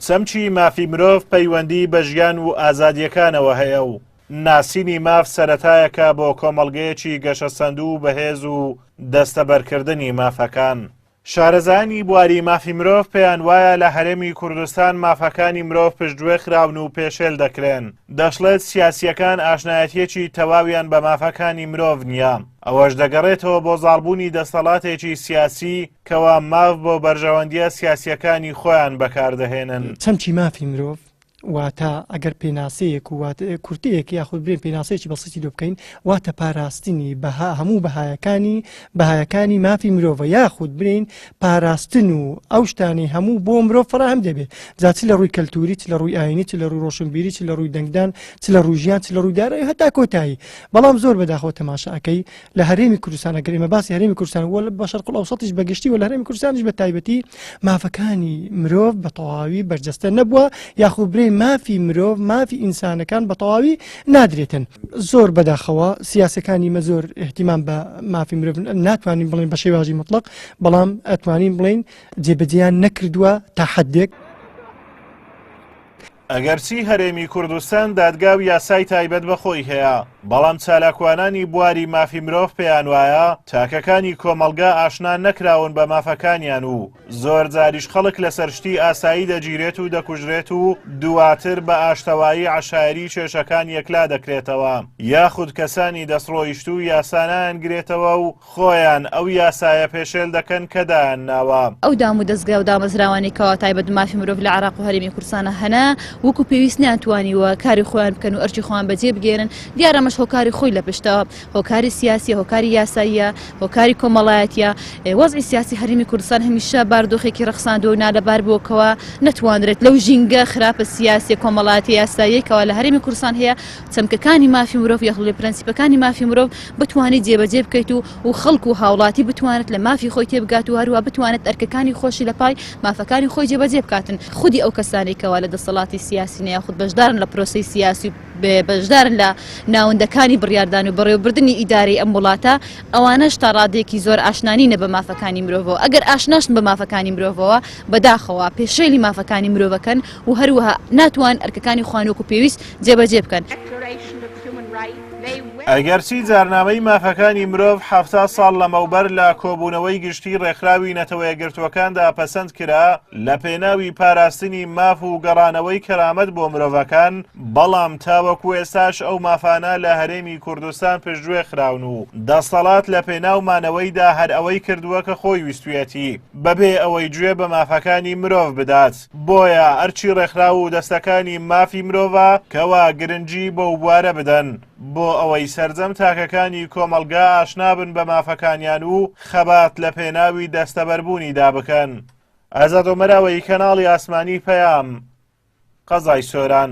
چەمکی مافی مرۆڤ پەیوەندی بە ژیان و ئازادییەکانەوە هەیە و ناسینی ماف سەرەتایەکە بۆ کۆمەڵگەیەکی گەشەسەندوو و بەهێز و دەستەبەرکردنی مافەکان. شارەزایانی بواری مافی مرۆڤ پێیان وایە لە هەرێمی کوردستان مافەکانی مرۆڤ پشتگوێ خراون و پێشێل دەکرێن. دەشڵێت سیاسییەکان ئاشنایەتییەکی تەواویان بە مافەکانی مرۆڤ نییە، ئەوەش دەگەڕێتەوە بۆ زاڵبوونی دەستەڵاتێکی سیاسی کەوا ماف بۆ بەرژەوەندییە سیاسییەکانی خۆیان بەکاردەهێنن. چەمکی مافی مرۆڤ واتە ئەگەر پێناسەیەک و کورتەیەک یاخود برێن پێناسەیەکی بەسیتی لۆ بکەین واتە پاراستنی بەها هەموو بەهایەکانی بەهایەکانی مافی مرۆڤە یاخود برین پاراستن و ئەو شتانی هەموو بۆ مرۆڤ فراهەم دەبێت جا چ لە ڕووی کەلتوری چ لە ڕووی ئاینی چ لە ڕووی ڕۆشنبیری چ لە ڕووی دەنگدان چ لە ڕووی ژیان چ لە ڕووی دارایی هەتا کۆتایی بەڵام زۆر بەداخەوە تەماشا ئەکەی لە هەرێمی کوردستان ئەگەر ئێمە باسی هەرێمی کوردستان وە بە شەرق الاوسطیش بە گشتی و لە هەرێمی کوردستانیش بە تایبەتی مافەکانی مرۆڤ بە تەواوی بەرجەستە نەبووە یاخود برێ مافی مرۆڤ مافی ئینسانەکان بە تەواوی نادرێتن. زۆر بەداخەوە سیاسەکانی مە زۆر احتیمام بە مافی مرۆڤ ناتوانین بڵێن بە شێوازی مطلق بەڵام ئەتوانین بڵێین جێبەجێیان نەکردووە تا حدێک. ئەگەرچی هەرێمی کوردستان دادگا و یاسای تایبەت بە خۆی هەیە، بەڵام چالاکوانانی بواری مافی مرۆڤ پێیانوایە تاکەکانی کۆمەڵگا ئاشنا نەکراون بە مافەکانیان و زۆرجاریش خەڵک لەسەر شتی ئاسایی دەگیرێت و دەکوژرێت و دواتر بە ئاشتەوایی عەشایەری کێشەکان یەکلا دەکرێتەوە یاخود کەسانی دەستڕۆیشتوو یاسا نایانگرێتەوە و خۆیان ئەو یاسایە پێشێل دەکەن کە دایانناوە. ئەو دام و دەزگا و دامەزراوانەی کەوا تایبەت بە مافی مرۆڤ لە عێراق و هەرێمی کوردستانا هەنە وەکو پێویست نەیانتوانیوە کاری خۆیان بکەن و ئەرکی خۆیان بەجێ بگەیەنن، دیارە ئەمەش هۆکاری خۆی لە پشتە، هۆکاری سیاسیە، هۆکاری یاساییە، هۆکاری کۆمەڵایەتیە، وەزعی سیاسی هەرێمی کوردستان هەمیشە بارودۆخێکی ڕەخساندووە و نالەبار بووە کەوا نەتوانرێت لەو ژینگە خراپە سیاسیە کۆمەڵایەتیە یاساییەی کەوا لە هەرێمی کوردستان هەیە چەمکەکانی مافی مرۆڤ یاخود پرەنسیپەکانی مافی مرۆڤ بتوانیت جێبەجێ بکەیت و و خەڵک و هاوڵاتی بتوانێت لە مافی خۆی تێبگات و هەروە بتوانێت ئەرکەکانی خۆشی لە پای مافەکانی خۆی جێبەجێ بکاتن. خودی ئەو کەسانەی کەوا لە دەسەڵاتی سیاسین یاخود بەشدارن لە پرۆسەی سیاسی و بەشدارن لە ناوەندەکانی بڕیاردان و بەڕێوەبردنی ئیدارەی ئەم وڵاتە ئەوانەش تا ڕادەیەکی زۆر ئاشنا نینە بە مافەکانی مرۆڤەوە ئەگەر ئاشناشن بە مافەکانی مرۆڤەوە بەداخەوە پێشێلی مافەکانی مرۆڤەکەن و هەروەها ناتوان ئەرکەکانی خۆیان وەکو پێویست جێبەجێ بکەن. ئەگەرچی جارنامەی مافەکانی مرۆڤ 70 ساڵ لەمەوبەر لە کۆبوونەوەی گشتی ڕێکخراوی نەتەوەیەکگرتووەکاندا پەسەند کرا لە پێناوی پاراستنی ماف و گەڕانەوەی کەرامەت بۆ مرۆڤەکان، بەڵام تاوەکو ئێستاش ئەو مافانە لە هەرێمی کوردستان پشتگوێ خراون و دەستەڵات لە پێناو مانەوەیدا هەر ئەوەی کردووە کە خۆی ویستویەتی بەبێ ئەوەی گوێ بە مافەکانی مرۆڤ بدات. بۆیە ئەرکی ڕێکخراو و دەستەکانی مافی مرۆڤە کەوا گرنگی بەو بوارە بدەن بۆ ئەوەی سەرجەم تاکەکانی کۆمەڵگا ئاشنابن بە مافەکانیان و خەبات لە پێناوی دەستەبەربوونیدا بکەن. ئازاد ئۆمەراوەیی کەناڵی ئاسمانی پەیام، قەزای سۆران.